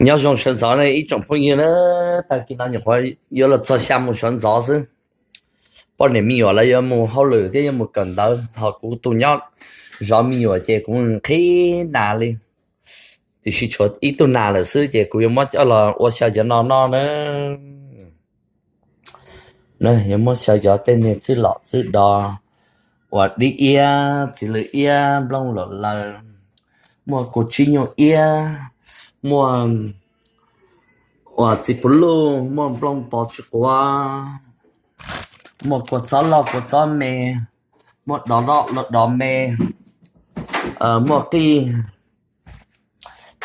Nyob zoo sawv ntxov ne ib tsoom phooj ywg na, tag kis no nyuam qhuav yuav los txog xya mus sawv ntxov xwb. Poj niam me nyuam lawv yuav mus hauj lwm thiab yuav mus kawm ntawv, ho kuv tus nyob zov me nyuam ces kuv nqhis nas li. Tiam sis tshuav ib tug nas lawm xwb ces kuv yuav muab coj los ua xyaw cov no noj na. Yuav muab xyaw cov tej niag txwj lom txwj do uas dib iab, txiv lws iab, nplooj lom laws, muaj kua tsib nyuj iab, muaj uas txiv puv luj, muaj nplooj pos tsis quav, muaj kua txob loj kua txob me, muaj dov loj dov me, muaj qij.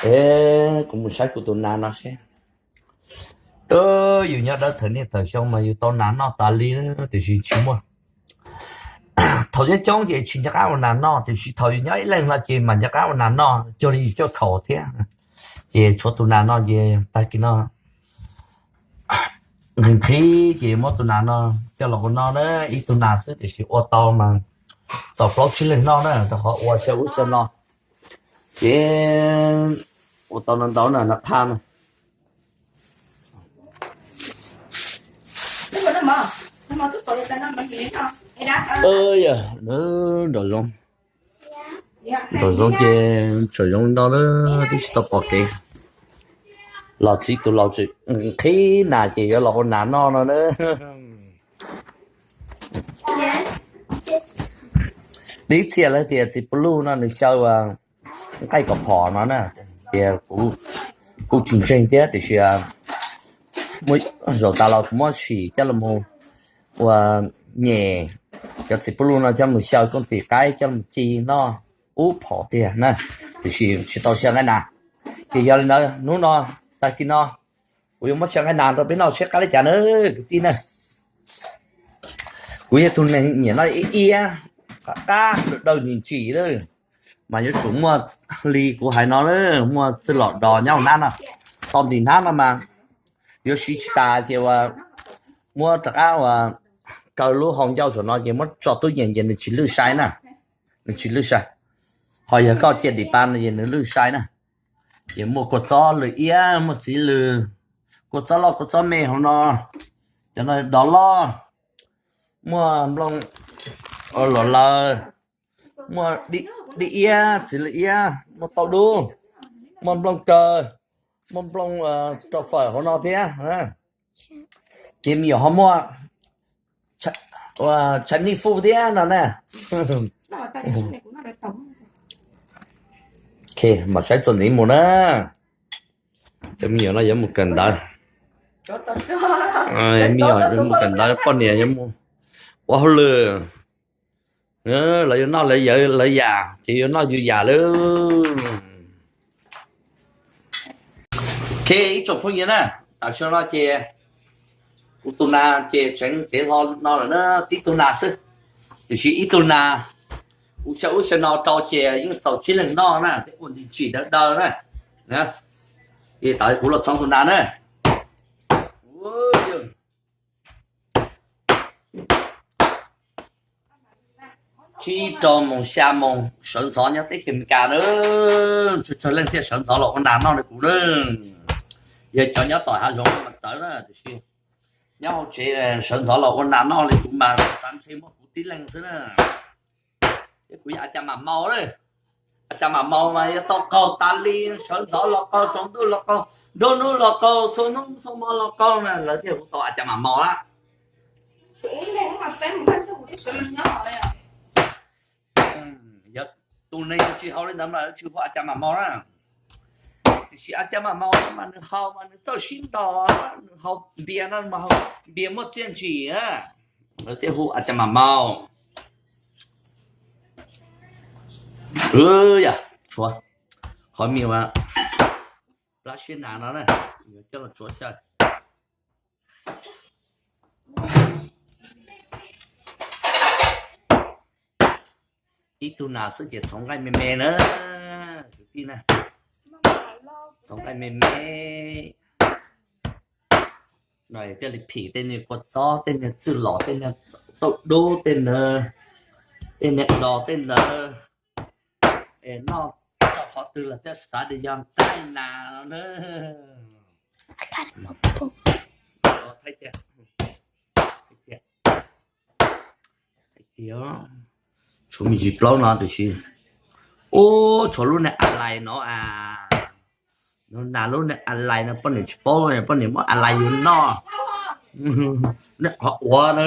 Es kuv mus saib kuv tus nas no seb. Yus nyob dawb thawm niaj thawm xyoo mas yus tau nas noj tas li, tiam sis tsis muaj. Thaum coob coob ces tsis nco qab ua nas noj, tiam sis thaum yus nyob ib leeg no ces mas nco qab ua nas noj, cuag li yus cuaj khaum thiab. Ces tshuav tus nas no ces tag kis no nqhis nqhis ces muab tus nas no coj los ua noj na, ib tug nas xwb tiam sis ua tau mas txaus plaub tsib leeg noj na, rau qhov ua xyaw ub xyaw no. Ces ua tau no ntau na, no qha na. Yog nram zoov, nram zoov ces tseem zoo no na, twb tsis tau pom kev. Los txiv tus laus tseem nqhis nas ces yuav los ua nas noj no na. Ib txhia lawv tias txiv puv luj no nws xyaw nqaij kom phom no na, tias kuv tsis ntseeg thiab tiam sis zaum tas los kuv muab sim coj los ua nyem cov txiv puv luj no coj mus xyaw kooj tim qaib coj mus ci noj ub phom tiag na, tiam sis tsis tau xyaw nqaij nas. Ces yog li ntawd hnub no tag kis no kuv yuav muab xyaw nqaij nas rau peb noj seb qab li cas na kwv tij na. Kuv yog tus neeg nyiam noj iab, qab dawb ntsim ntsim lawm, mas yuav tsum muaj li kuv hais no, muaj txwj lom dos nyob hauv hnab no, tau ntim hnab no mas yuav siv tsis tas ces uas muab rov qab uas kaw lub hau ncauj saum no ces muab tso tub yees ces nws tsis lwj sai na, nws tsis lwj sai. Ho yog koj cia dim pa no ces nws lwj sai na. Ces muaj kua txob lws iab, muaj txiv lws, kua txob loj kua txob me hauv no, cov no dov loj, muaj nplooj lom laws, muaj dib iab, txiv lws iab, muaj tau dub, muaj nplooj kaw, muaj nplooj rau fawm hauv no thiab. Ces me nyuam ho muaj Chinese food thiab no na. Mam saib txuas ntxiv mus na. Cov me nyuam no yuav mus kawm ntawv, me nyuam yuav mus kawm ntawv, poj niam yuav mus ua hauj lwm, lawv yuav noj lawv yawm lawv yam ces yuav noj yus yam lawm. Ok, ib tsoom phooj ywg na, tam sim no ces kuv tus nas ces tseev tev hlo no lawm na, tib tug nas xwb. Tiam sis ib tug nas kuv xyaw ub xyaw no rau ces yeej txaus tsib leeg noj na, thiab ua ntsim ntsim dawb daws na. Ces tam kuv los txhoov tus nas na. Tsib rau moos xya moos sawv ntxov nyob teb chaws Amelikas na, tsawg tsawg leej thiaj sawv ntxov los ua nas noj li kuv na. Yog cov nyob tom hav zoov mas txawv na, tiam sis nyob hauv tsev sawv ntxov los ua nas noj li kuv mas xav ntshe muaj kuv tib leeg xwb na. Thiab kuv yog a cas mam maus na, a cas mam maus mas yog tau qaug tas li, sawv ntxov los qaug, tsaus ntuj los qaug, nruab hnub los qaug, txhua hnub txhua hmo los qaug na, lawv thiaj hu tau a cas mam maus lawm. Yog tus neeg tsis haus li ntawd mas lawv tsis hu a cas mam maus na. Tiam sis a cas mam maus mas nws haus mas nws txawj sib ntaus, nws haus npias no mas haus npias muaj txiaj ntsig na, lawv thiaj hu a cas mam maus. Yog tshuav qhov me nyuam plab siab nas no na, coj los tsuav xyaw. Ib tug nas xwb ces txhoov nqaij me me na, kwv tij na, txhoov nqaij me me. No thiaj li phim tej niag kua txob, tej niag txwj lom, tej niag tauj dub, tej niag, tej niag dos tej ntawd es noj tau qhov twg los thiaj xav tias yog nqaij nas no na. Thaij tias, thaij tias, thaij tias, tshuav me ntsis plaub no tiam sis, ub, tshuav lub niag a lais no a, no nas lub niag a lais no poj niam tsis paub, poj niam muab a lais yus noj. Qhov uav na.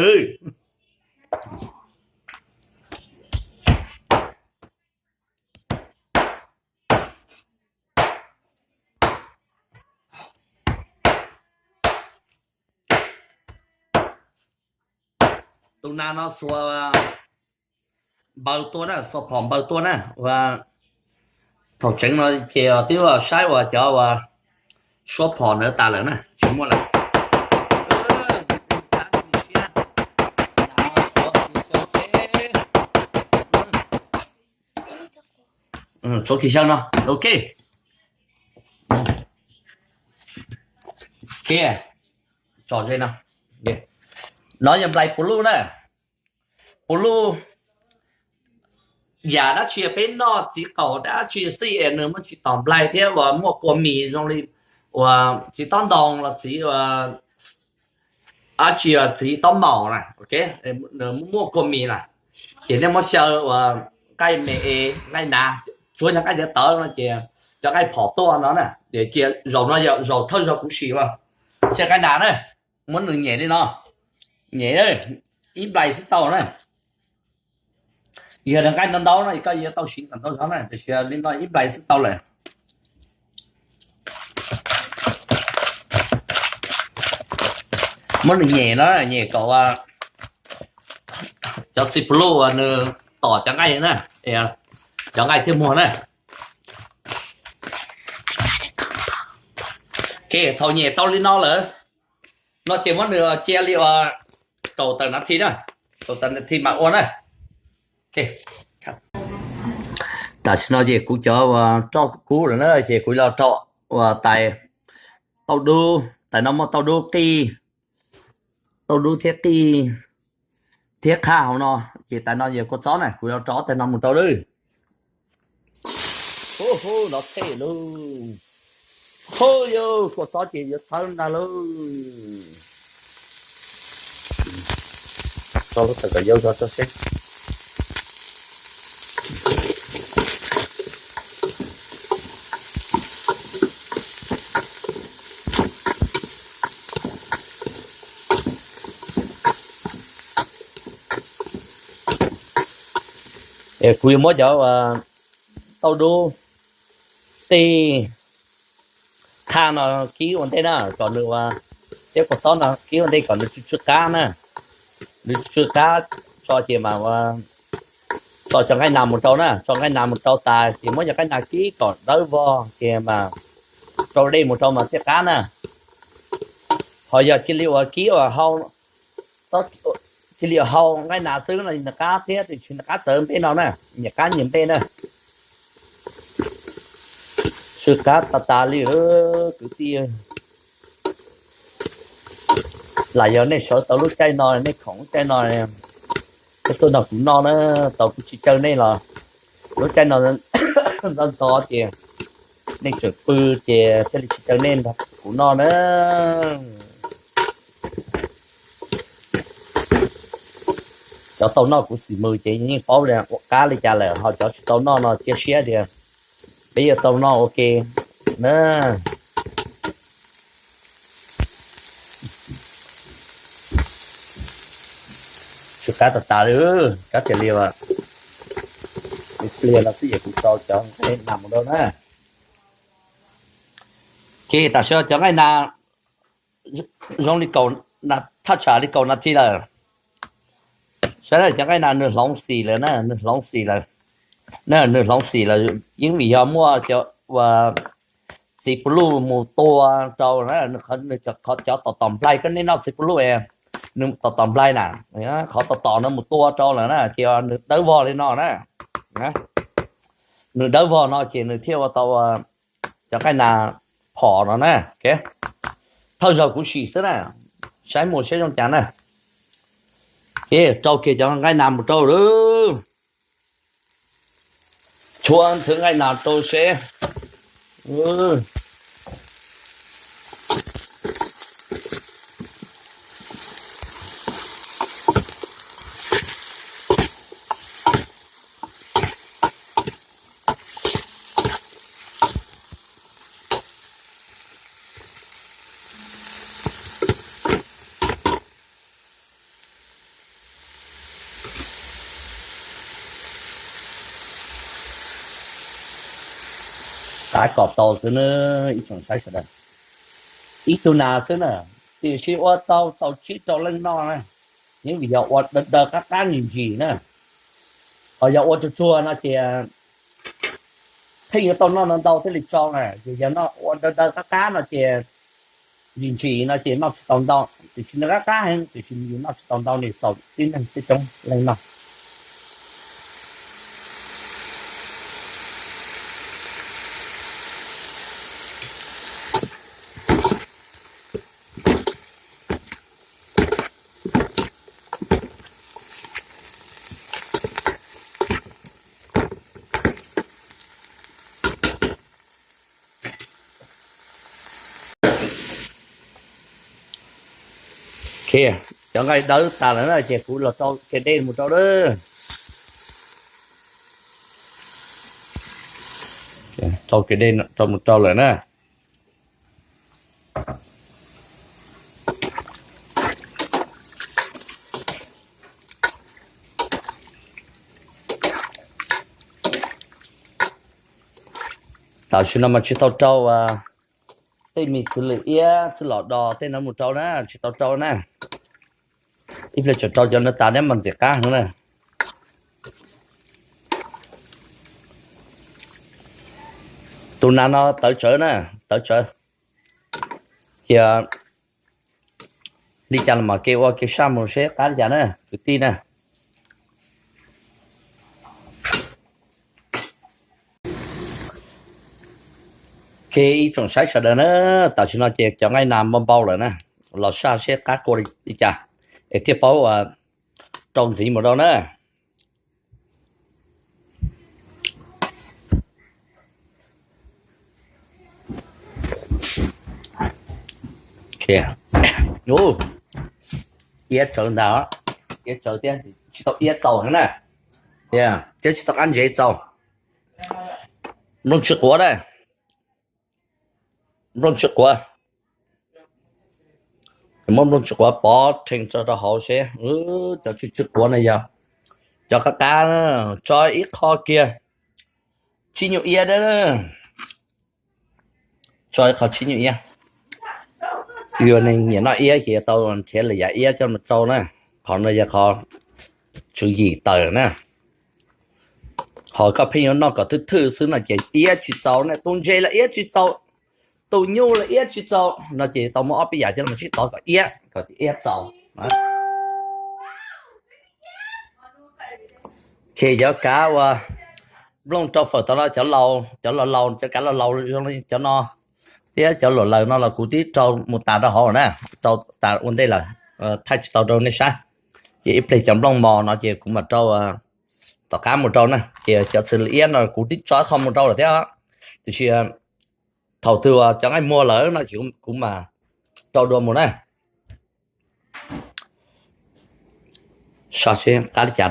Tus nas no xuas npaws tua na, xuas phom npaws tua na. Ua thaum tseev no ces twb saib uas cov uas suab phom ntawd tas lawm na, tsis muaj lawm. Tshuav kis xyaw no, ok. Ok, tso ze no. No yog nplais puv luj na. Puv luj, yam dab tsi peb noj txiv qaum dab tsi xij es nws muaj tsis tom nplais thiab uas muaj kua mis zoo li uas txiv tob ntoo los txiv dab tsi, txiv tob maum na, ok, nws muaj kua mis na, ces nej muab xyaw uas nqaij me es nqaij nas, tsuav cov nqaij ntiav tawv no ces cov nqaij phom tuaj no na, cia zaum no yog zaum thawj zaug kuv sim ua, xyaw nqaij nas na, muab nws nyem li no, nyem ib nplais xwb tau na. Yog nqaij ntau ntau no koj yuav tau siv kom ntau zog na, tiam sis li no ib nplais xwb tau lawm. Muab nws nyem no, nyem kom cov txiv puv luj nws tom cov nqaij na, cov nqaij thiaj muag na. Ok, thaum nyem tau li no lawm no ces muab nws cia li ua kaum tawm nas thi na, kaum tawm nas thi mam ua na. Tam sim no ces kuv cov uas roj kub lawm na ces kuv los rau uas tais tauj dub, tais no muaj tauj dub qij, tauj dub thiab qij thiab qhaj hauv no, ces tais no yog kua txob na, kuv los rau ob tais no mus rau lawm. Hu hu, los thej lauj. Hu, yog kua txob ces yuav txhawb ntag lauj. Tso lub tawm kom yau zog tso seb. Kuv yuav muab cov tauj dub qij qhaj no kib ua ntej na, kom nws ua, thiab kua txob no kib ua ntej kom nws tsw tsw qab na. Nws tsw tsw qab tso ces mas ua, tso cov nqaij nas mus rau na, tso nqaij nas mus rau tas ces muab cov nqaij nas kib kom dawb vog ces mas rau dej mus rau mas thiaj qab na. Ho yog cia li ua kib ua hau, cia li ua hau nqaij nas xwb no nws qab thiab, tiam sis nws qab txawv npej no na, nyias qab nyias npej na. Tsw qab tas tas li kwv tij. Lam yog nej sawv tau lub caij no, nej khoom lub caij no, nej tuaj nrog kuv noj na, tau kuv tsis caw nej los lub caij no ntxov ntxov ces nej tseem pw ces thiaj li tsis caw nej nrog kuv noj na. Cov tau noj kuv xim mws ces yeej paub li ua qab li cas lawm, ho cov tsis tau noj no cia siab tias peb yuav tau noj ua ke na. Tsw qab tas tas li, kab tias li pliag no xwb es kuv tso cov nqaij nas mus rau na. Tam sim no cov nqaij nas zoo li kaum, thaj tsam li kaum nas thi lawm. Saib na, cov nqaij nas nws hloov xim lawm na, nws hloov xim lawm. Nws hloov xim lawm yeej vim yog muaj cov txiv pus luj mus tua rau na, cov tom tom nplaig, koj nej noj txiv pus luj, nws tom tom nplaig na, qhov tom tom no mus tua rau lawm na ces nws dawb vog li no na. Nws dawb vog no ces nws thiaj ua tau cov nqaij nas phom no na. Thawj zaug kuv sim xwb na, saib mus saib zoo cas na. Rau kiag cov nqaij nas mus rau lawm. Thua nthwv nqaij nas rau seb. Qav kom tau xwb na, ib tsoom saib sawv daws. Ib tug nas xwb na, tiam sis ua tau tau tsib rau leej noj na. Yeej vim yog ua daw daw qab qab ntsim ntsim na. Ho yog ua tsuag tsuag no ces pheej yuav tau noj ntau ntau thiaj li tsau na. Ces yog ua daw daw qab qab no ces ntsim ntsim no ces noj tsis tau ntau, tiam sis nws qab qab heev tiam sis yus noj tsis tau ntau, nws txaus tib neeg tib coob leej noj. Cov nqaij dawb tas lawm na ces kuv los rau ke dej mus rau lawm. Rau ke dej rau mus rau lawm na. Tam sim no mas tsis tau rau tej me txwv lwm iab txwj lom dos tej no mus rau na, tsis tau rau na. Ib pliag tseem rau cov no tas neb mas ntxim qab heev na. Tus nas no tawv tsawv na, tawv tsawv. Cia li cas los mas kev ua kev saj mus seb qab li cas na kwv tij na. Ke ib tsoom saib sawv daws na, tam sim no ces cov nqaij nas npau npau lawm na, los saj seb qab kua li cas es thiaj paub rau ntxiv mus rau na. Iab tsawv ntag, iab tsawv thiab tsis tau iab txaus na, thiab tsis tau qab ntsev txaus. Nplooj tsis quav na, nplooj tsis quav. Muab nplooj tsis quav pov rhees tso rau hauv seb. Cov tsis tsis quav no yog cov qab qab, tso ib qho kiag tsib nyuag iab na. Tso ib qho tsib nyuag iab. Yog neeg nyiam noj iab ces yuav tau nrhiav lwm yam iab coj mus rau na. Qhov no yog qhov tswv yim tawm na. Ho koj pheej yuav noj kom thwj thwj xwb no ces iab tsis txaus na, tus ntses los iab tsis txaus, tus nyuj los iab tsis txaus no ces tau muab ob peb yam coj los sib tov kom iab, kom iab txaus. Ces cov kav uas nplooj rau fawm tau no, cov laus, cov laus laus, cov kav laus laus zoo li cov no thiab cov luam laws no los kuv twb rau mus tas rau hauv na, rau tas ua ntej lawm, thaij tsis tau rau nej saib. Ces ib pliag cov nplooj mos no ces kuv mam rau tom qab mus rau na. Ces cov txwv lwm iab no kuv twb tso ib qho mus rau lawm thiab, tiam sis thaum twg cov nqaij muag lawm no ces kuv mam rau dua mus na. Saib seb qab li cas,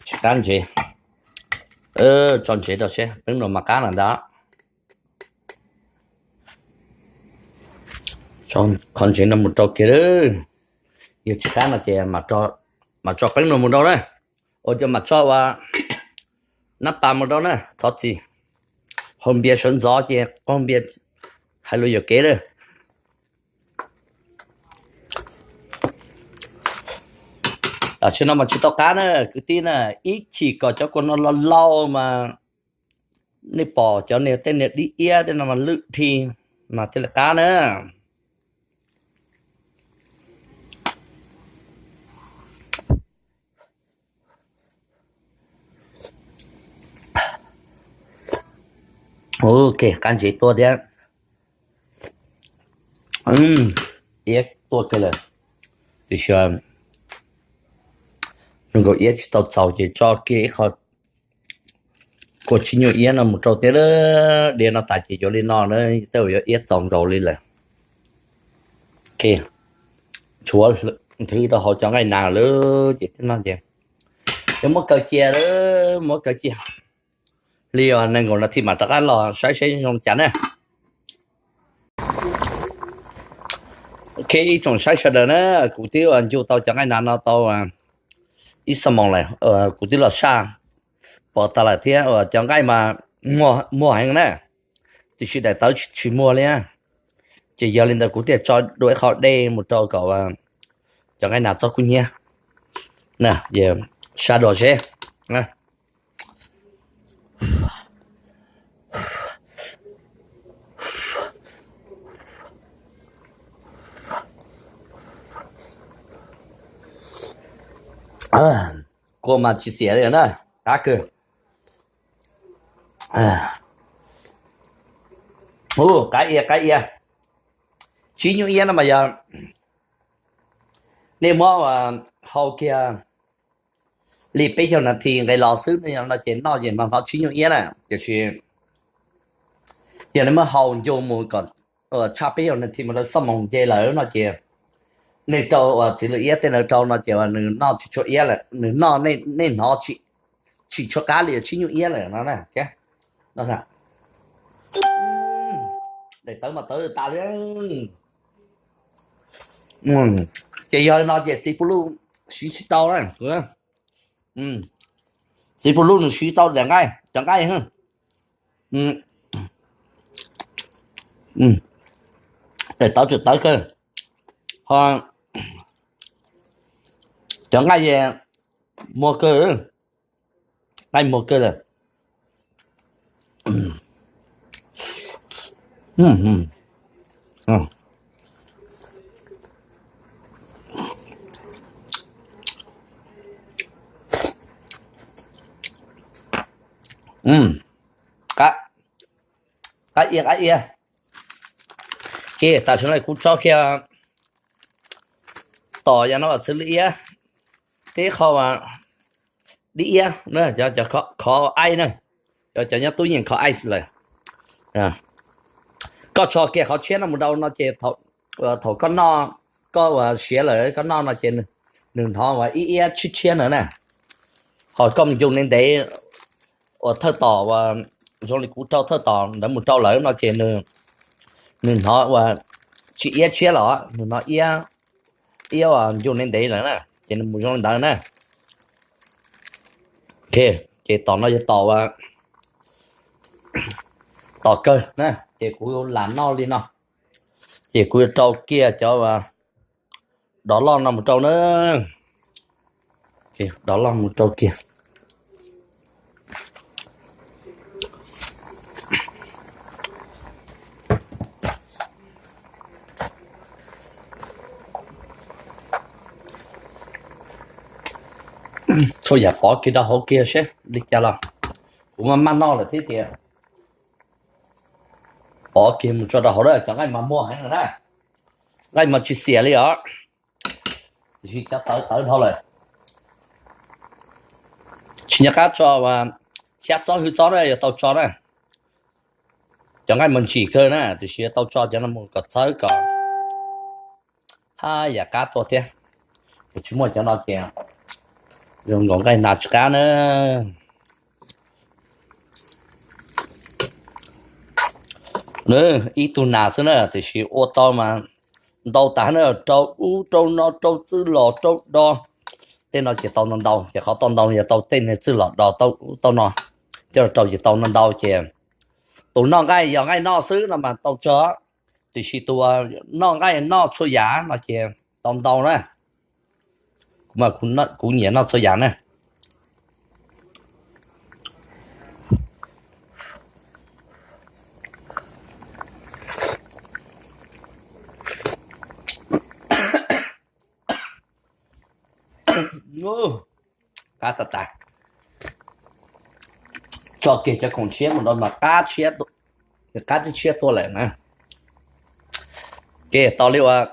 tsis qab ntsev. Tso ntsev rau seb, peeb no mas qab lawm ntag. Qhov ntsev no mus rau kiag, yog tsis qab no ces mam tso peeb no mus rau na. Ua cas mam tso ua nab pas mus rau na, thov txim. Haus npias sawv ntxov ces qaug npias hais lus yuam kev lawm. Tam sim no mas tsis tau qab na kwv tij na, ib chim kom cov kua no laus laus mas nej pom cov niag tej niag dib iab tej no mas lwj dhi mas thiaj li qab na. Ok, qab ntsev tuaj thiab. Iab tuaj kiag lawm, tiam sis zoo nkaus iab tsis tau txaus ces tso kiag ib qho Ua tsis nyuj iab no mus rau tiab, diav no tas ces yuav li no na, tej zaum yuav iab txaus nkaus li lawm. Tshuav nthwv rau hauv cov nqaij nas lawm ces thiab no ces yuav muab kaw cia, muab kaw cia li nees nkaum nas this mam rov qab los saib saib zoo cas na. Ok, ib tsoom saib sawv daws na, kuv twb ua ncu tau cov nqaij nas no tau ib xuab moos lawm, kuv twb los saj pom tas lawm thiab, cov nqaij mas muag heev na, tiam sis daim tawv tsis muag li. Ces yog li ntawd kuv thiaj tso dua ib qho dej mus rau kom cov nqaij nas txob kub hnyiab. Saj dua seb. Kua mas tsis xiam li na, qab kawg. Ua qab ia, qab ia. Tsib nyuj iab no mas yog nej muab hau kiag li peb caug nas this nqis los xwb no ces noj ces noj hnov tsib nyuj iab na. Tiam sis yog nej muab hau ncu mus kom tshaj peb caug nas this mus rau xuab moos nce lawm no ces nej rau uas txiv lws iab tej ntawd rau no ces nws noj tsis tshua iab lawm, nws noj nej hnov tsis tshua qab li tsib nyuj iab lawm no na. Daim tawv mas tawv tas li. Ces yog li no ces txiv pus luj siv tsis tau na. Txiv pus luj nws siv tau daim nqaij, cov nqaij. Daim tawv tseem tawv kawg, ho cov nqaij muag kawg, nqaij muag kawg lawm. Qab ia, qab ia. Ces tam sim no kuv tso kiag tom yog no txiv lws iab, tib qho dib iab, cov khov ice na, cov nyob tub yeej khov ice lawm. Koj tso kiag qhov tshiab no mus rau no ces thaum koj noj, koj uas siav lawm koj noj no ces nws hnov uas ib iab tshiab tshiab ntawd na. Ho koj mus ncu ntev ntev uas thawj tom uas zoo li kuv rau thawj tom ntawd mus rau lawm no ces nws hnov uas tsis iab tshiab los nws hnov iab, iab uas ncu ntev ntev lawm na ces nws mus zoo li ntawd na. Ces tom no yog tom uas tom kawg na, ces kuv lam noj li no. Ces kuv yuav rau kiag cov dov loj no mus rau na. Dov loj mus rau kiag. Txhua yam pov kiag rau hauv kiag seb li cas los kuv maj maj noj lawm thiab tias pov kiag mus tso rau hauv na. Cov nqaij mas muag heev na, nqaij mas tsis xiam li os, tiam sis cov tawv tawv dhau lawm. Tsis nco qab tso xyab txob hwj txob na, yuav tau tso na. Cov nqaij mas ntsim kawg na, tiam sis yuav tau tso cov no mus kom txawb kom haj yam qab tuaj thiab. Yog tsis muaj cov no ces zoo nkaus nqaij nas tsis qab na. Ib tug nas xwb na, tiam sis ua tau mas ntau tas na, rau ub rau no, rau txwj los rau do. Tej no ces tau ntau ntau, ces qhov tau ntau yog tau tej niag txwj los do tau ub tau no, coj los rau ces tau ntau ntau ces tus noj nqaij yog nqaij noj xwb no mas tau tso, tiam sis tus noj nqaij noj txhua yam no ces tau ntau na. Kuv mas kuv nyiam noj txhua yam na. Qab tas tas. Tso kiag cov khoom tshiab mus rau mas qab tshiab, qab tshiab tuaj lawm na. Ces tau li uas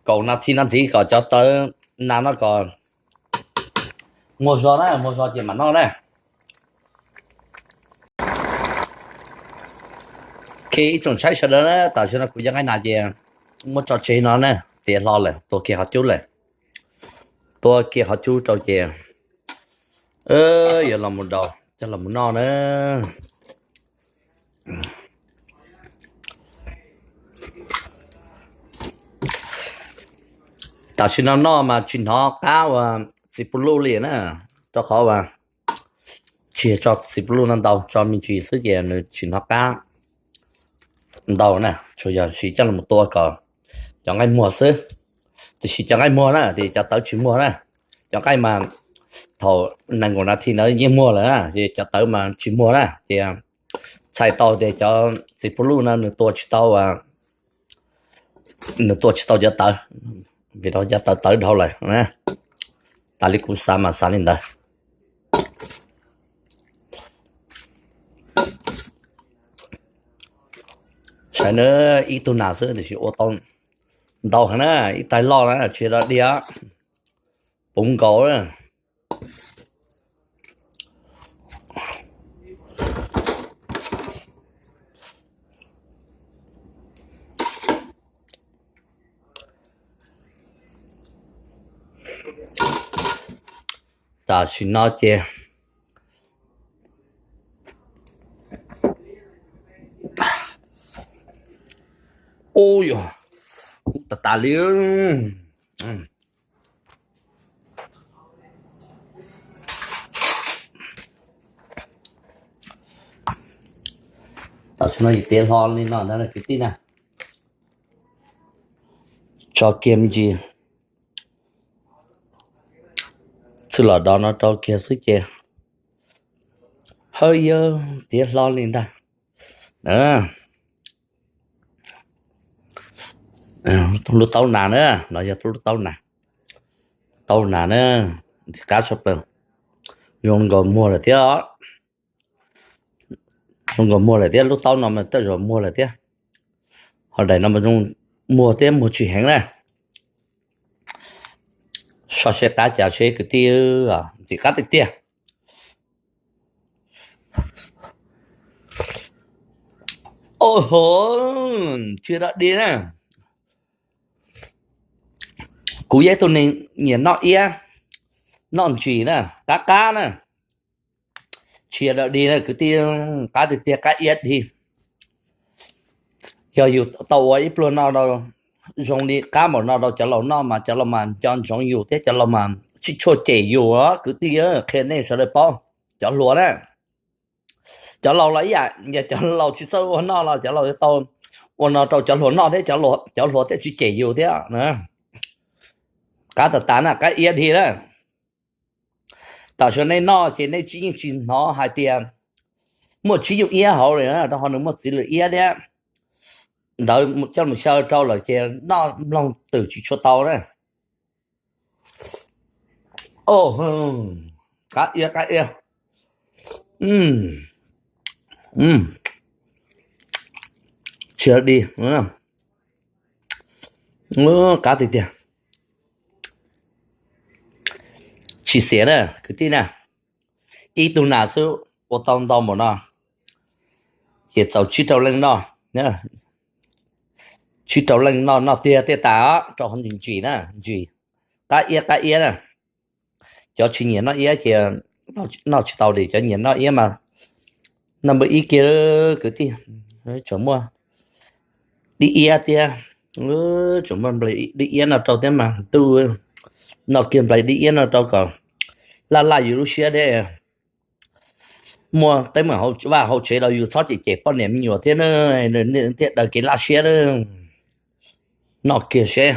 kaum nas this no ntxiv kom cov tawv nas no kom muag zog na, muag zog ces mam noj na. Ok, ib tsoom saib sawv daws na, tam sim no kuv cov nqaij nas ces muab tso tseg no na, tiav hlo lawm, tua kiag qhov cub lawm. Tua kiag qhov cub rau ces yuav los mus daus coj los mus noj na. Tam sim no noj mas tsis hnov qab ua txiv pub luj li na, rau qhov ua tsis tso txiv pub luj no ntau, tso me ntsis xwb ces nws tsis hnov qab ntau na, tsuas yog siv coj los tua kom cov nqaij muag xwb. Tiam sis cov nqaij muag na, tias cov tawv tsis muag na. Cov nqaij mas thaum nees nkaum nas this ntawd yeej muag lawm na, cov tawv mas tsis muag na. Ces txhais tau tias cov txiv pub luj no nws tua tsis tau, nws tua tsis tau cov tawv, vim rau cov tawv tawv dhau lawm. Tas li kuv xav mas xav li ntawd. Saib na, ib tug nas xwb tiam sis ua tau ntau heev na, ib tais loj na, tsis dog dig, puv nkaus. Tam sim no ces ub yuav kub tas tas li. Tam sim no yus tiav hlo li no ntag kwv tij na. Tso kiag me ntsis txwj los dov no rau kiag xwb ces hawb yawg tiav hlo li ntag. Lub taub nas na, no yog lub taub nas, taub nas na, ntxim qab tshaj plaws, zoo nkaus muag lawm thiab. Zoo nkaus muag lawm thiab, lub taub no mas tej zaum muag lawm thiab. Ho daim no mas zoo, muag thiab muag tsis heev na. Soj seb qab cas seb kwv tij, ntxim qab tiag tiag. Oj ho, tsis dog dig na. Kuv yog ib tug neeg nyiam noj iab, noj ntsis na, qab qab na. Tsis dog dig na kwv tij, qab tiag tiag, qab iab dig. Yog yus tau ua ib pluag noj rau zoo li qab npaum no rau cov laus noj mas cov laus mas nco ntsoov yus thiab cov laus mas tsis tshua cem yus kwv tij, qhia nej sawv daws paub. Cov hluas na, cov laus los ib yam, yog cov laus tsis txawj ua noj los cov laus yuav tau ua no rau cov hluas noj thiab, cov hluas thiaj tsis cem yus thiab. Qab tas tas na, qab iab dig na. Tam sim nej noj ces nej tsis, yeej tsis hnov hais tias muaj tsib nyuj iab hauv li, rau qhov nws muaj txiv lws iab thiab. Ntawd coj mus xyaw rau lawm ces noj mloog twm tsis tshua tau na. Qab iab, qab iab. Tsis dog dig, qab tiag tiag. Tsis xiam na kwv tij na, ib tug nas xwb ua tau ntau npaum no, ces txaus tsib rau leej noj, tsib rau leej noj, noj tiag tiag tas rau qhov ntsis ntsis na, ntsis, qab iab qab iab na. Cov tsis nyiam noj iab ces noj tsis tau li, cov nyiam noj iab mas noj npawb ib kiag kwv tij. Tseem muaj dib iab thiab, tseem muaj dib iab no rau thiab mas ntuj, noj kiag nplais dib iab no rau kom laj laj yus lub siab thiab. Muaj teeb meem hauv vaj hauv tsev los yus txhob cem cem poj niam me nyuam thiab na, nws thiaj daws kev laj siab na. Noj kiag seb.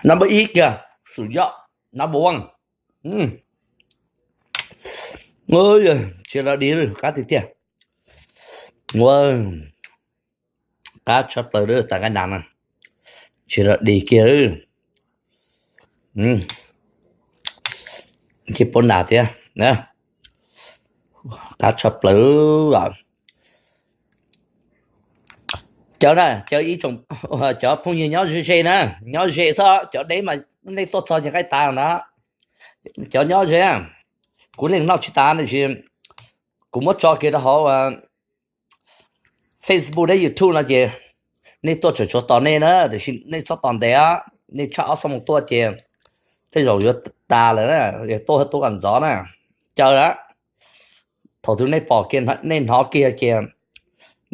Noj npawb ib kiag, xum yoj, noj npawb one. Tsis dog dig, qab tiag tiag. Qab tshaj plaws, tas nqaij nas na, tsis dog dig kiag. Cia pub nas thiab, qab tshaj plaws. Cov na, cov ib tsoom, cov phooj ywg nyob ze ze na, nyob ze xwb, cov deb mas nej tuaj txog ces nqaij tas na. Cov nyob ze, kuv leej noj tsis tas ne, kuv muab tso kiag rau hauv Facebook thiab YouTube no ces nej tuaj tseem tshuav tos nej na, tiam sis nej txhob tos ntev, nej tshaj ob xuab moos tuaj ces tej zaum yuav tas lawm, tuaj tuaj kom ntxov na. Caw lawm, thaum twg nej pom kiag, nej hnov kiag ces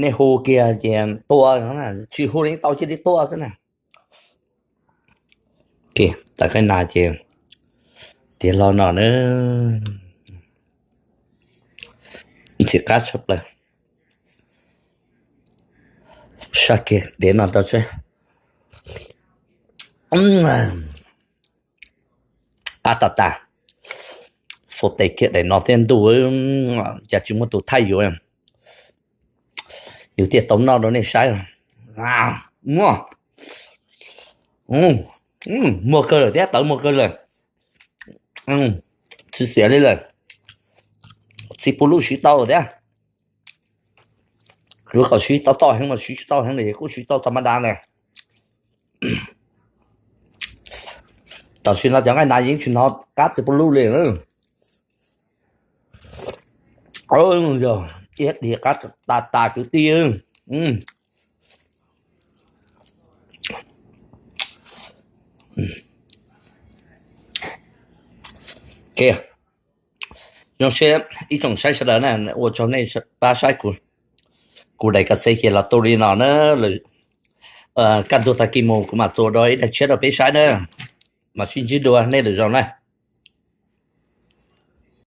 nej hu kiag ces tua, tsis hu li tau cia li tua xwb na. Tawm qab nas ces tiav hlo no na, ntxim qab tshaj plaws. Saj kiag dev no rau seb. Qab tas tas. Xuas tes kiag daim no thiab ntuj, cas tsis muaj tus thaij yus, yus thiaj tau noj rau nej saib. Muag kawg lawm thiab, tawv muag kawg lawm. Tsis xiam li lawm. Txiv puv luj siv tau thiab. Yuav kom siv tau toj heev mas siv tsis tau heev li, kuj siv tau tha ma da na. Tam sim no cov nqaij nas yeej tsis hnov qab txiv puv luj li. Yog ib dhia qab tas tas kwv tij. Zoo siab ib tsoom saib sawv daws na, ua tsaug nej pab saib kuv daim kas xev ces los tu li no na. Kaj ntug tag kis mus kuv mam txuas dua ib daim tshiab rau peb saib na. Mam sib ntsib dua nej lwm zaus na.